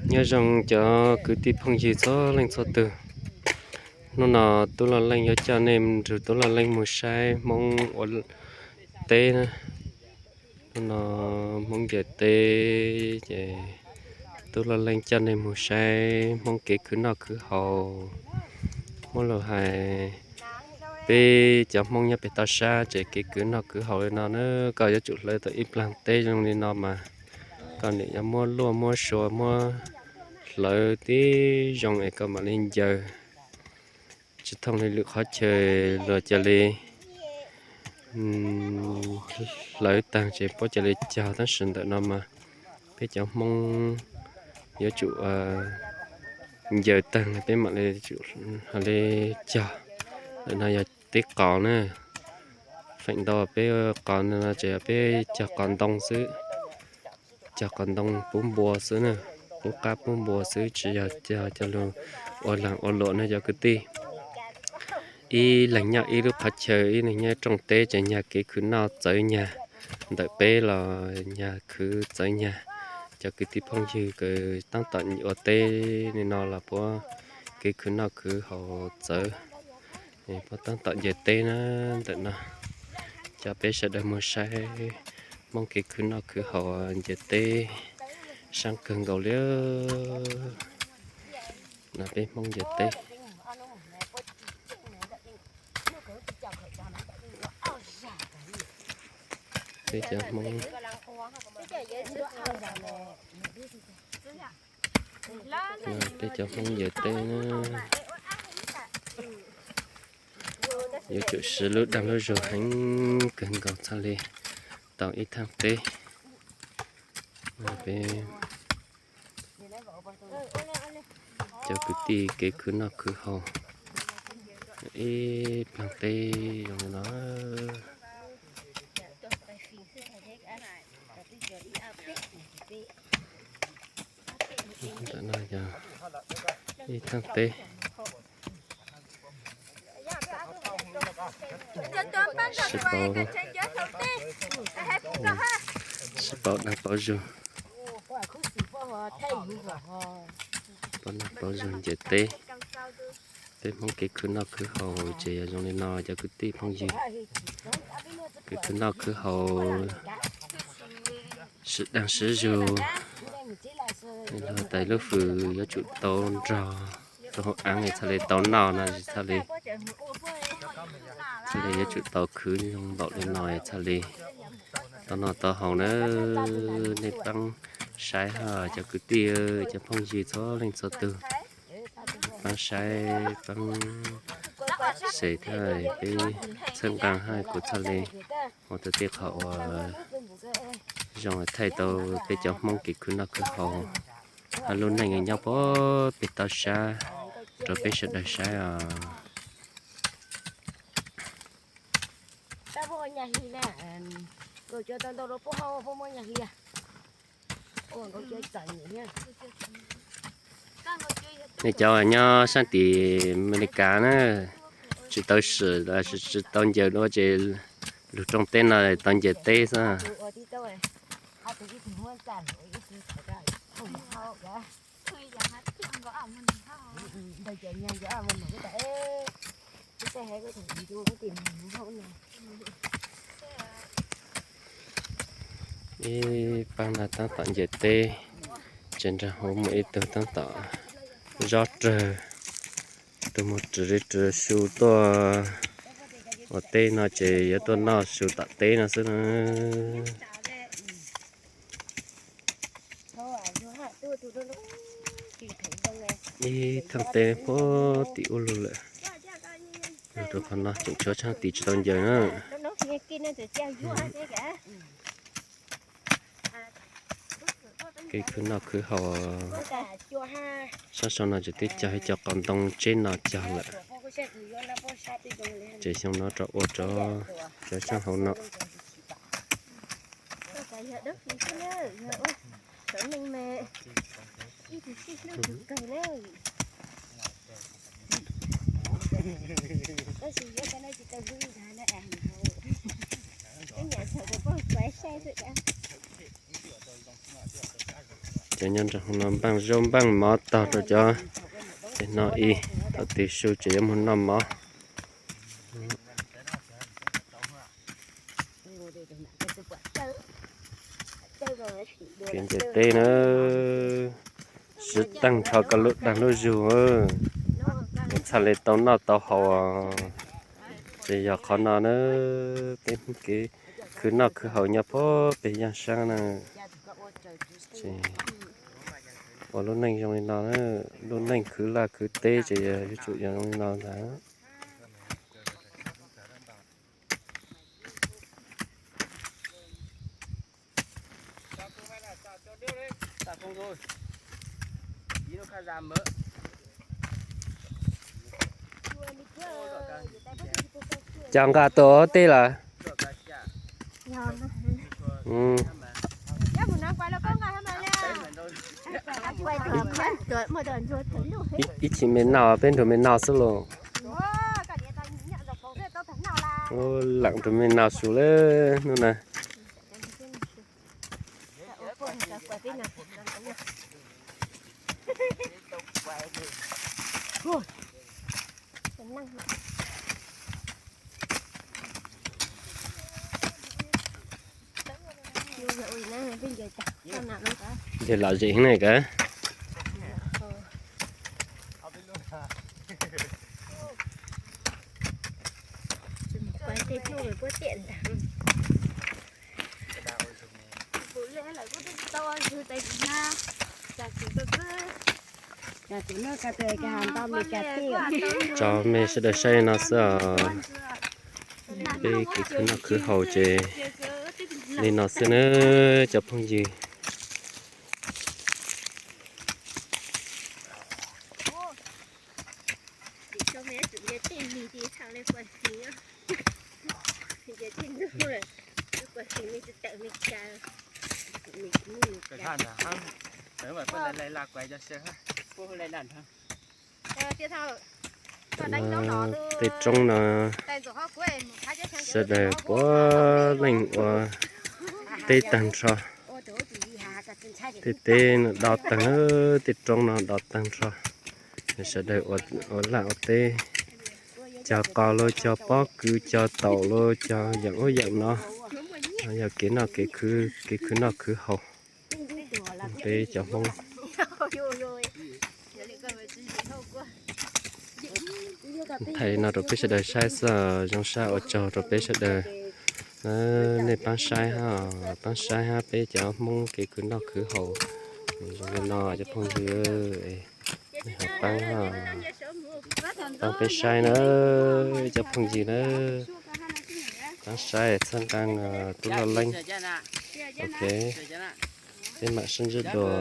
Nyob zoo cov kwv tij phooj ywg txhua leej txhua tug. Hnub no Tub Loj Leej yuav coj nej nrug Tub Loj Leej mus saib Hmoob ua teb na. Hnub no Hmoob ncaws teb ces Tub Loj Leej coj nej mus saib Hmoob kev khwv noj khwv haus. Muab lus hais, peb cov Hmoob nyob pem toj sab ces kev khwv noj khwv haus li no na, koj yuav tsum hlawv tau ib plag teb zoo li no mas koj niam yuav muab luaj muab sua muab hlawv tib zoo es koj mam li ncaws. Tsis thooj li lwm qhov chaw los cia li hlawv tag ces puab cia li cog, tab sis ntawm no mas peb cov Hmoob yuav tsum ncaws tag peb mam li tsum li cog. Ntawm no yog teb qos na, feem ntau peb qos no ces peb cog qos ntoo xwb, cog qos ntoo pub npua xwb na, pub qab pub npua xwb tsis yog cog coj lug ua laag ua luam na cov kwv tij. Ib leeg nyob ib lub qhov chaw, ib leeg nyob rooj teb ces nyag kev khwv noj txawv nyag. Ntawm peb los nyag khwv txawv nyag. Cov kwv tij phooj ywg kws taab tom ua teb li no los puab kev khwv noj khwv haus txawv, puab taab tom ncaws teb na. Ntawm no coj peb sawv daws mus saib Hmoob kev khwv noj khwv haus ncaws teb, saab kawg nkaus li. No peb Hmoob ncaws teb. Peb cov Hmoob, peb cov Hmoob ncaws teb na, yuav tsum siv lub dag lub zug heev kawg nkaus txhaj li tau ib thaaj teb. Peb cov kwv tij kev khwv noj khwv haus, ib plag teb zoo li no. Ntawm no yog ib thaaj teb. Sib pauv, sib pauv dag pauv zug, pauv dag pauv zug ncaws teb. Peb Hmoob kev khwv noj khwv haus ces yog zoo li no cov kwv tij phooj ywg. Kev khwv noj khwv haus, siv dag siv zug, lug tas lub fwm yuav tsum tau nrog rau hauv aav txhaj li tau noj no, txhaj li, txhaj li yuav tsum tau khwv zoo npaum li no txhaj li tau noj tau haus na. Nej paab saib hab cov kwv tij, cov phooj ywg txhua leej txhua tug, paab saib paab xes thiab peb txhawb nqaa hab kuv txhaj li ua tau tej qhov uas zoo thaij tau peb cov Hmoob kev khwv noj khwv haus hab lub neej nyob puag pem toj sab rau peb sawv daws saib os. Nej cov nyob saab tim Amelikas na, tsis tau swm, tsis tau ncaws dua ces lug rooj teb no tau ncaws teb xwb. Ib paab no taab tom ncaws teb, tseem nraag huv muaj ib tug taab tom zob rawg, tug moog ris li ris su tuaj ua teb no ces yuav tuaj noj su tom teb no xwb na. Ib thaaj teb puag tim ub lug lawm, lug rau qhov no tseem tshuav tshaaj tim tsis tau ncaws na. Kev khwv noj khwv haus, sab sau no ces twb cog ib co qos ntoo tseb no cog lawm, ces xyoo no rov ua rov cov sab hauv no. Cov nyob nram no npaj zaub npaj mov tog rau cov, ces no ib tau tis su ces yuav mus noj mov. Kev nce teb na, sib tag nrho koj lub dag lub zug, ua txhaj li tau noj tau haus. Ces yog qhov no na, peb kev khwv noj khwv haus nyob puag pem yaj sab na. Ces ua lub neej zoo li no, lub neej khwv laj khwv teb ces yuav tsum yog zoo li no ntag. Cas nqa tuaj tej lawm? Ib chim me no peb nrug me no xwb los. Lam nrug me no su lawm hnub na. Ces lom zem heev na kawg. Tso me sawv daws saib no xwb os. Peb kev khwv noj khwv haus ces li no xwb na cov phooj ywg. Tej roob no sawv daws puav leej ua teb tag nrho. Tej teb no do tag, tej roob no do tag nrho. Sawv daws ua laj ua teb, cog qos los cog pob kws, cog taum los cog yam ub yam no. Yog kev noj kev khwv, kev khwv noj khwv haus peb cov Hmoob. Thaij no rau peb sawv daws saib xwb, zoo sab ua tsaug rau peb sawv daws. Nej pab saib hab, pab saib hab peb cov Hmoob kev khwv noj khwv haus zoo li no cov phooj ywg. Nej ho pab, pab peb saib na cov phooj ywg na. Pab saib txhawb nqa tub loj leej. Ok, peb mam sib ntsib dua.